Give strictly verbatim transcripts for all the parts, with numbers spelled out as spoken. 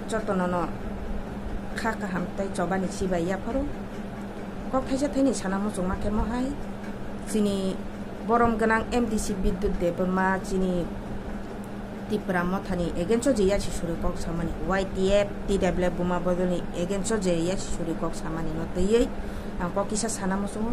Jotono no kha kaham tei chobani chibai yapharo. Kok thaisa thaini sana muchungma khe mohai chini borom gwnang M D C Bidyut Debbarma chini Tipra Mothani against o je yasi suri kok samani, Y T F, T W F Buma Bodolni against o je yasi suri kok samani no twiwi ang kok kisa sana muchungo.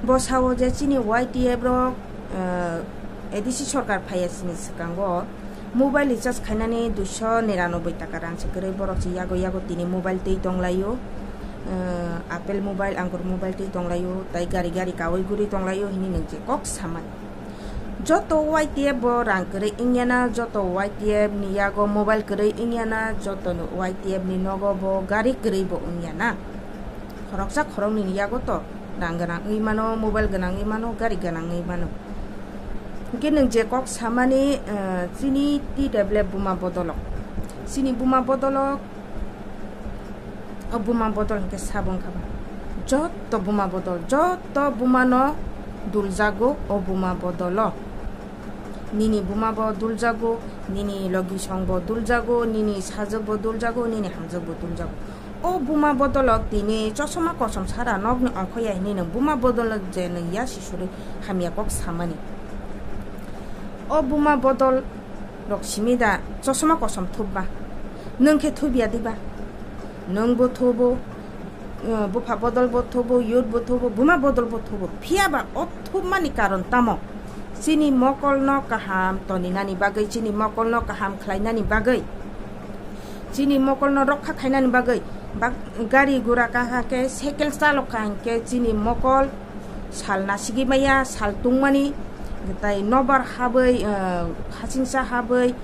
Bo sao je chini Y T F rok, eh, A D C sorkar phaiya sini swkango mobile recharge khainani duiso niranoboi taka rang se kwrwi, borok se yago yago tini mobile twi tonglaio, eh, Apple mobile, Ankur mobile twi tonglaio, tai gari gari kaui guri tonglaio hini nwng je kok samani. Joto Y T F bo rang kwrwi wngya na, joto Y T F ni yago mobile kwrwi wngya na, joto no Y T F ni nogo bo gari kwrwi bo wngya na. Khoroksa khoroknwi ni yago to rang gwnang wngwi mano, mobile gwnang wngwi mano, gari gwnang wngwi mano. Hwnkhe nwng je kok samani, eh, chini T W F Buma Bodolok. Chini Buma Bodolok, o Buma Bodol hwnkhe sabo wngkha ba. Joto Buma Bodol, joto Bumano duljago o Buma Bodolo. Nini buma bo duljago, nini logi song bo duljago, nini sajwk bo duljago, nini hamjwk bo duljago. O Buma Bodolok tini chosoma kosom sara nokni ongkhoya hini nwng Buma Bodolok je nwng yasi suri hamya kok samani. O Buma Bodol rok simi da chosoma kosom thupba? Nwng khe thupya diba? Nwng bo thubo, eh, bupha bodol bo thubo, youth bo thubo, Buma Bodol bo thubo. Phiya ba o thupmani karon tamo? Chini mokolno kaham toninani bagwi, chini mokolno kaham khlainani bagwi, chini mokolno rokha khainani bagwi, bak-, gari gura kaha khe cycle chalok kha hinkhe chini mokol sal nasigwi maya, sal tungmani, tai nobar habwi, eh, hachingsa habwi,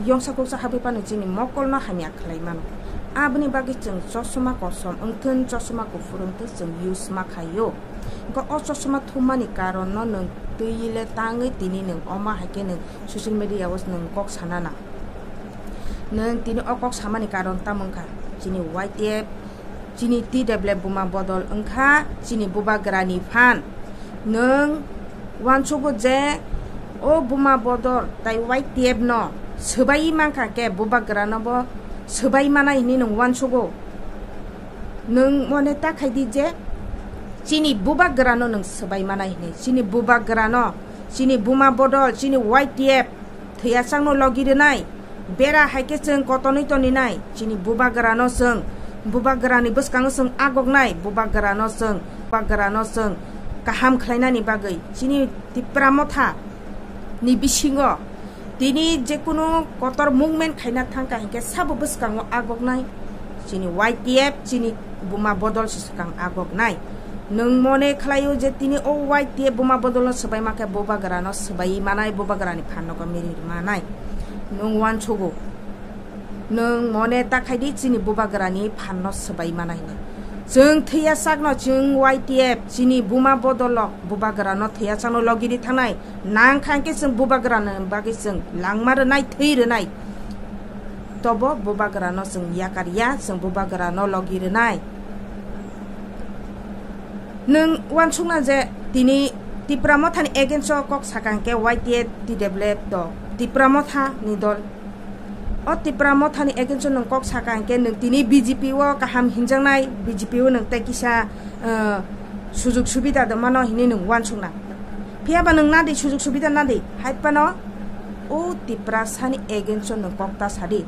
yongsa kuksa habwi phano chini mokolno hamya khlai mano. Aboni bagwi chwng chosoma kosom wngthun, chosoma kuphur wngthun chwng use ma khaio. Hwnkhe o chosoma thummani karonno nwng twi le tangwi tini nwng omo hai khe nwng social media o nwng kok sana nang. Nwng tini o kok samani karon tamo wngkha? Chini Y T F, chini T W F Buma Bodol wngkha chini bubagrani phan. Nwng uansugo je o Buma Bodol tai Y T F no swbaiwi mankha khe bubagrano bo swbai manai hinwi nwng uansugo. Nwng mone ta khai di je chini bubagrano nwng swbai manai hinwi. Chini bubagrano, chini Buma Bodol, chini Y T F thwiya changno logi rwnai. Bera hai khe chwng kotonwi toninai. Chini bubagrano chwng, bubagrani bwskango chwng agoknai. Bubagrano chwng, bubagrano chwng kaham khlainani bagwi chini Tipra Motha ni bisingo tini jekunu kotor movement khaina thangkha hinkhe sabo bwskango agoknai. Chini Y T F, chini Buma Bodol se swkang agoknai. Nwng mone khlaio je tini o Y T F Buma Bodolno swbai mankhe bubagrano swbai manai, bubagrani phanno miri manai. Nwng uansugo. Nwng mone ta khai di chini bubagrani phanno swbai manai hinwi. Chwng thwiya sakno chwng Y T F chini Buma Bodolok bubagrano thwiya sakno logi ri thangnai. Nang kha hinkhe chwng bubagrano bagwi chwng langma rwnai, thwi rwnai. Tobo bubagrano chwng yakar ya, chwng bubagrano logi rwnai. Nwng uansukna je tini Tipra Mothani against o kok sakha hinkhe Y T F T W F dol, Tipra Motha ni dol. O Tipra Mothani against o nwng kok sakha hinkhe nwng tini B J P o kaham hinjaknai, B J P o nwng tei kisa, eh, sujuk subida dongmano hinwi nwng uansukna. Phiya ba nwng nadi sujuk subida nadi, hai phano o Tiprasani against o nwng kok ta sadi.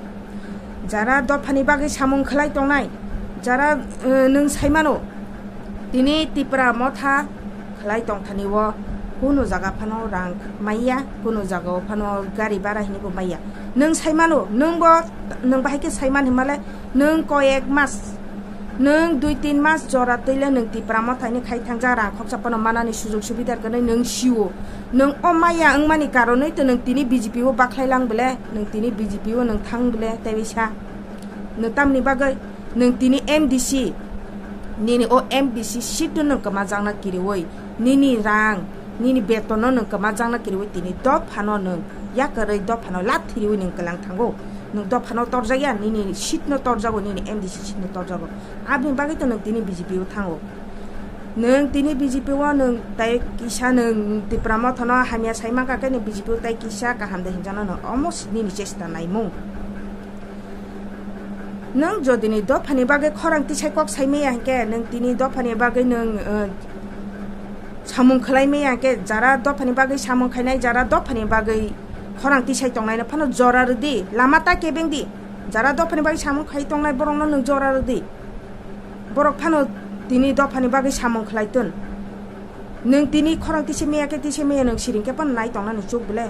Jara dophani bagwi samung khlai tongnai, jara, eh, nwng saimano, tini Tipra Motha khlai tongthani o kunu jaga phano rang maiya, kunu jaga o phano gari bara hinwi bo maiya. Nwng saimano, nwng bo, nwng bahai khe saiman hinmale, nwng koyek mas, nwng dui tin mas jora twi le nwng Tipra Motha ni khai thangjak rang khoksa phano manani sujog subidar gwnwi nwng sio. Nwng o maya wngmani karonwi to nwng tini B J P o bakhlai lang bole, nwng tini B J P o nwng thang bole, tei bisa nwng tamni bagwi nwng tini M D C, nini o M D C seat no nwng kwmajakna kiriwi, nini rang, nini beton no nwng kwmajakna kiriwi tini dophano nwng yakarwi dophano lat thiriwi nwng kwlang thango. Nwng dophano torjakya, nini seat no torjago, nini M D C seat no torjago. Aboni bagwi to nwng tini B J P o thango. Nwng tini B J P o nwng tai kisa nwng Tipra Motha no hamya sai mankha khe nwng B J P o tai kisa kaham de hinjano nwng omo si nini chesta naimung. Nwng jodini dophani bagwi khorang tisai kok sai maya hinkhe, nwng tini dophani bagwi nwng, eh, samung khlai maya hinkhe, jara dophani bagwi samung khainai, jara dophani bagwi khorang tisai tongnai no phano jora rwdi, lama ta kebeng di. Jara dophani bagwi samung khai tongnai borokno nwng jora rwdi. Borok phano tini dophani bagwi samung khlai tun. Nwng tini khorang tisi maya khe tisi maya nwng siring khe phano nai tongnani chuk bile.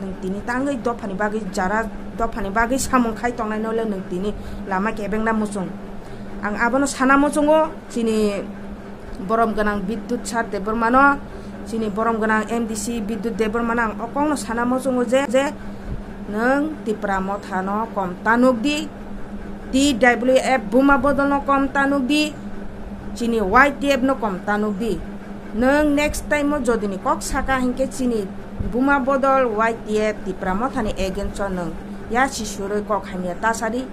Nwng tini tangwi dophani bagwi jara dophani bagwi samung khai tongnai no le nwng tini lama kebengna muchung. Ang abono sana muchungo chini borom gwnang Bidyut Sar Debbarmano, chini borom gwnang M D C Bidyut Debbarmano ang o kokno sana muchungo je, je nwng Tipra Mothano kom ta nukdi, T W F buma bodolno kom ta nukdi, chini Y T F no kom ta nukdi. Nwng next time o jodini kok saka hinkhe chini buma bodol Y T F Tipra Mothani against o nwng yasi surwi kok hamya ta sadi,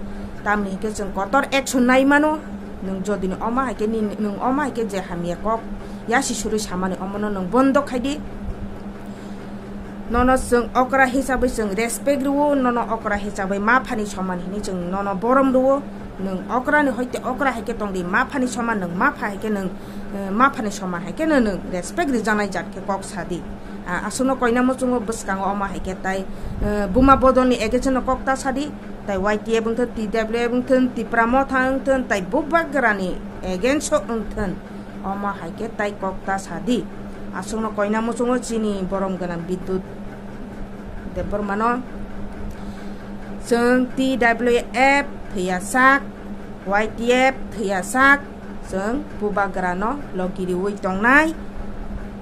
tamni hinkhe chwng kotor action nai mano. Nwng jodini omo hai khe ni, nwng omo hai khe je hamya kok yasi surwi samani omono nwng bondo khai di. Nono chwng okra hisabwi chwng respect rwo, nono okra hisabwi ma phani soman hinwi chwng nono borom rwo. Nwng okra ni hoite okra hai khe tong di, ma phani soman nwng ma pha hai khe nwng, eh, ma phani soman hai khe nwng, nwng respect rijaknai jat khe kok sa di. Ah, aswkno koina muchungo bwskango omo hai khe tai, eh, buma bodol ni against no kok ta sa di, tai Y T F wng thun, T W F wng thun, Tipra Motha wng thun, tai bubagra ni against o wng thun. Omo hai khe tai kok ta sa di. Aswkno koina muchungo chini borom gwnang Bidyut Debbarmano. Chwng T W F thwiya sak, Y T F thwiya sak, chwng bubagrano logi riwi tongnai.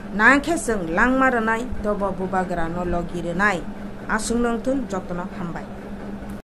Nangkhe chwng langma rwnai, tobo bubagrano logi rwnai. Aswkno wng thun, jotono hambai.